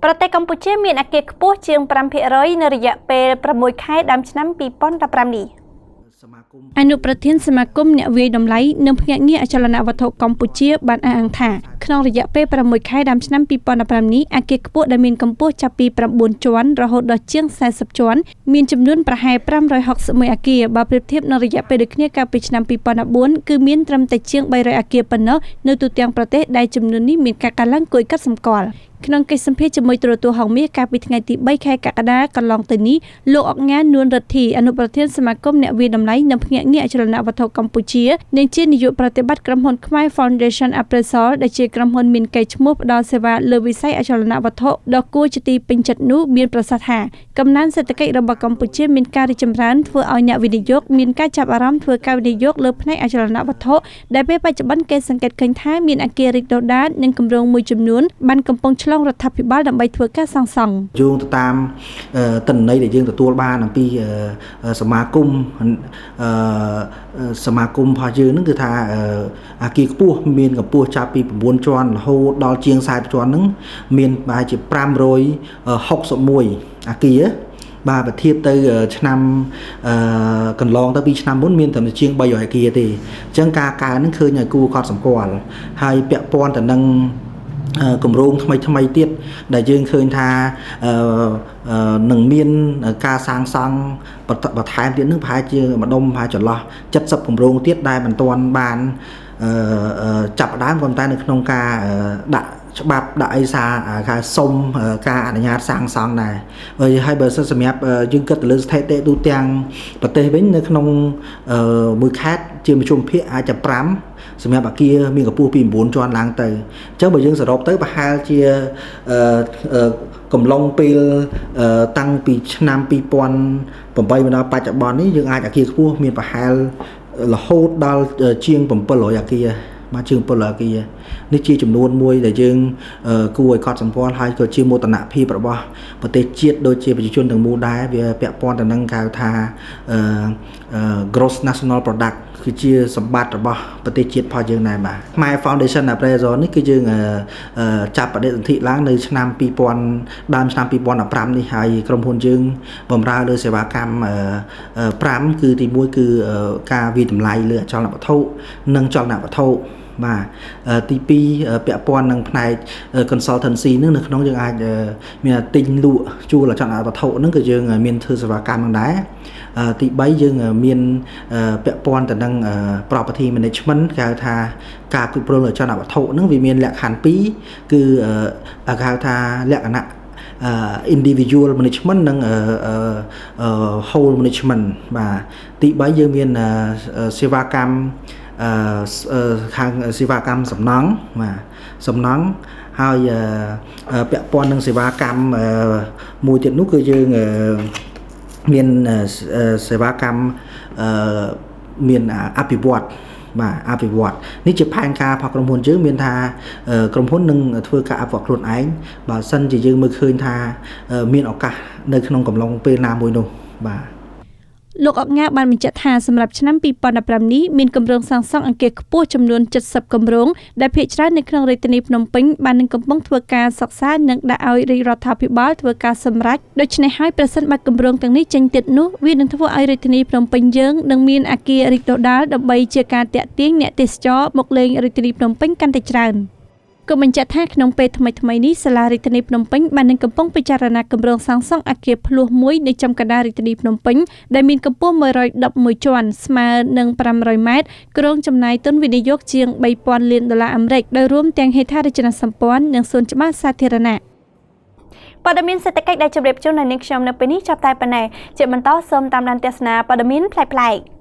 ប្រទេសកម្ពុជាមានអគារខ្ពស់ជាង5%នៅរយៈពេល6ខែដើមឆ្នាំ2015នេះ។ អនុប្រធានសមាគមអ្នកវាយតម្លៃនិងភ្នាក់ងារអចលនវត្ថុកម្ពុជាបានអះអាងថា ក្នុងរយៈពេល6ខែដើមឆ្នាំ2015នេះ អគារខ្ពស់ដែលមានកម្ពស់ចាប់ពី9ជាន់រហូតដល់ជាង40ជាន់មានចំនួនប្រហែល561អគារ បើប្រៀបធៀបនឹងរយៈពេលដូចគ្នាកាលពីឆ្នាំ2014 គឺមានត្រឹមតែជាង300អគារប៉ុណ្ណោះនៅទូទាំងប្រទេស ដែលចំនួននេះមានការកើនឡើងគួរឲ្យកត់សម្គាល់។ ក្នុងកិច្ចសម្ភាសជាមួយទូរទស្សន៍ហង្សមាសកាលពីថ្ងៃទី3ខែកក្កដាកន្លងទៅនេះ លោកអុកញ៉ានួនរិទ្ធី អនុប្រធានសមាគមអ្នកវាយតម្លៃនិងភ្នាក់ងារអចលនវត្ថុកម្ពុជា និងជានាយកប្រតិបត្តិក្រុមហ៊ុនខ្មែរ Foundation Appraisal ដែលជាក្រុមហ៊ុនមានកេរ្តិ៍ឈ្មោះផ្ដល់សេវាលើវិស័យអចលនវត្ថុដ៏គួរជាទីពេញចិត្តនោះ មានប្រសាសន៍ថា កំណើនសេដ្ឋកិច្ចរបស់កម្ពុជាមានការរីកចម្រើន ធ្វើឲ្យអ្នកវិនិយោគមានការចាប់អារម្មណ៍ធ្វើការវិនិយោគលើផ្នែកអចលនវត្ថុ ដែលពេលបច្ចុប្បន្នគេសង្កេតឃើញថាមានអគាររីកដុះដាល និងគម្រោងមួយចំនួនបានកំពុងឆ្លងរដ្ឋាភិបាលដើម្បីធ្វើការសាងសង់។ យោងទៅតាមទិន្នន័យដែលយើងទទួលបានអំពីសមាគមសមាគមរបស់យើងហ្នឹង គឺថាអាគារខ្ពស់មានកម្ពស់ចាប់ពី9ជាន់រហូតដល់ជាង40ជាន់ហ្នឹង មានប្រហែលជា561អាគារ បាទ បើធៀបទៅឆ្នាំកន្លងទៅពីឆ្នាំមុន មានត្រឹមតែជាង300អាគារទេ។ អញ្ចឹងការកើនហ្នឹងឃើញឲ្យគួរកត់សម្គាល់ ហើយពាក់ព័ន្ធទៅនឹងគម្រោងថ្មីថ្មីទៀតដែលយើងឃើញថានឹងមានការសាងសង់បន្ថែមទៀតនឹង ប្រហែលជាម្ដុំប្រហែលចន្លោះ70គម្រោងទៀត ដែលមិនទាន់បានចាប់ផ្ដើម ប៉ុន្តែនៅក្នុងការដាក់ច្បាប់ដាក់អីសារការសុំការអនុញ្ញាតសាងសង់ដែរហើយ។ បើសិនសម្រាប់យើងគិតទៅលើស្ថិតិទូទាំងប្រទេសវិញ នៅក្នុងមួយខេត្តជាមធ្យមភាគអាចจะ5 សម្រាប់អាគារមានកម្ពស់ពី9ជាន់ឡើងទៅ។ អញ្ចឹងបើយើងសរុបទៅ ប្រហែលជាកំឡុងពេលតាំងពីឆ្នាំ2008មកដល់បច្ចុប្បន្ននេះ យើងអាចអាគារខ្ពស់មានប្រហែលរហូតដល់ជាង700អាគារ បាទ ជាង7អាគារ។ នេះជាចំនួនមួយដែលយើងគួរឲ្យកត់សម្គាល់ ហើយក៏ជាមោទនភាពរបស់ប្រទេសជាតិដូចជាប្រជាជនទាំងមូលដែរ។ វាពាក់ព័ន្ធទៅនឹងគេហៅថា gross national product គឺជាសម្បត្តិរបស់ប្រទេសជាតិរបស់យើងដែរ បាទ។ ខ្មែរ Foundation Appraisal នេះគឺយើងចាប់បដិសន្ធិឡើងនៅឆ្នាំ2000ដើមឆ្នាំ2015នេះហើយ។ ក្រុមហ៊ុនយើងបម្រើលើសេវាកម្ម5 គឺទី1គឺការវាយតម្លៃលើអចលនវត្ថុនិងចលនវត្ថុ បាទ ទី2ពាក់ព័ន្ធនឹងផ្នែក consultancy នឹង នៅក្នុងយើងអាចមានទិញលក់ជួលអចលនវត្ថុហ្នឹង ក៏យើងមានធ្វើសេវាកម្មហ្នឹងដែរ ទី3យើងមានពាក់ព័ន្ធទៅនឹង property management គេហៅថាការគ្រប់គ្រងអចលនវត្ថុហ្នឹង វាមានលក្ខខណ្ឌ2 គឺគេហៅថាលក្ខណៈ individual management និង whole management បាទ ទី3យើងមានសេវាកម្មខាងសេវាកម្មសំណង់ បាទ សំណង់ ហើយពាក់ព័ន្ធនឹងសេវាកម្មមួយទៀតនោះ គឺយើងមានសេវាកម្មមានអភិវឌ្ឍ បាទ អភិវឌ្ឍនេះជាផែនការរបស់ក្រុមហ៊ុនយើង មានថាក្រុមហ៊ុននឹងធ្វើការអភិវឌ្ឍខ្លួនឯង បើសិនជាយើងមើលឃើញថាមានឱកាសនៅក្នុងកំឡុងពេលណាមួយនោះ បាទ។ លោកអុកញ៉ាបានបញ្ជាក់ថា សម្រាប់ឆ្នាំ2015នេះ មានគម្រោងសាងសង់អគារខ្ពស់ចំនួន70គម្រោង ដែលភាគច្រើននៅក្នុងរាជធានីភ្នំពេញ បាននឹងកំពុងធ្វើការសិក្សានិងដាក់ឲ្យរាជរដ្ឋាភិបាលធ្វើការសម្រេច ដូច្នេះហើយប្រសិនបើគម្រោងទាំងនេះចេញទៀតនោះ វានឹងធ្វើឲ្យរាជធានីភ្នំពេញយើងនឹងមានអគាររីកដុះដាល ដើម្បីជាការទាក់ទាញអ្នកទេសចរមកលេងរាជធានីភ្នំពេញកាន់តែច្រើន។ ក៏បញ្ជាក់ថា ក្នុងពេលថ្មីៗនេះ សាលារាជធានីភ្នំពេញបាននឹងកំពុងពិចារណាគម្រោងសាងសង់អគារភ្លោះមួយនៅចំកណ្ដាលរាជធានីភ្នំពេញ ដែលមានកម្ពស់111ជាន់ ស្មើនឹង500ម៉ែត្រ គ្រោងចំណាយទុនវិនិយោគជាង3000លានដុល្លារអាមេរិក ដោយរួមទាំងហេដ្ឋារចនាសម្ព័ន្ធនិងសួនច្បារសាធារណៈ។ ព័ត៌មានសេដ្ឋកិច្ចដែលជម្រាបជូននៅនាងខ្ញុំនៅពេលនេះចាប់តែប៉ុណ្ណេះ។ ជាបន្តសូមតាមដានទស្សនាព័ត៌មានប្លែកៗ។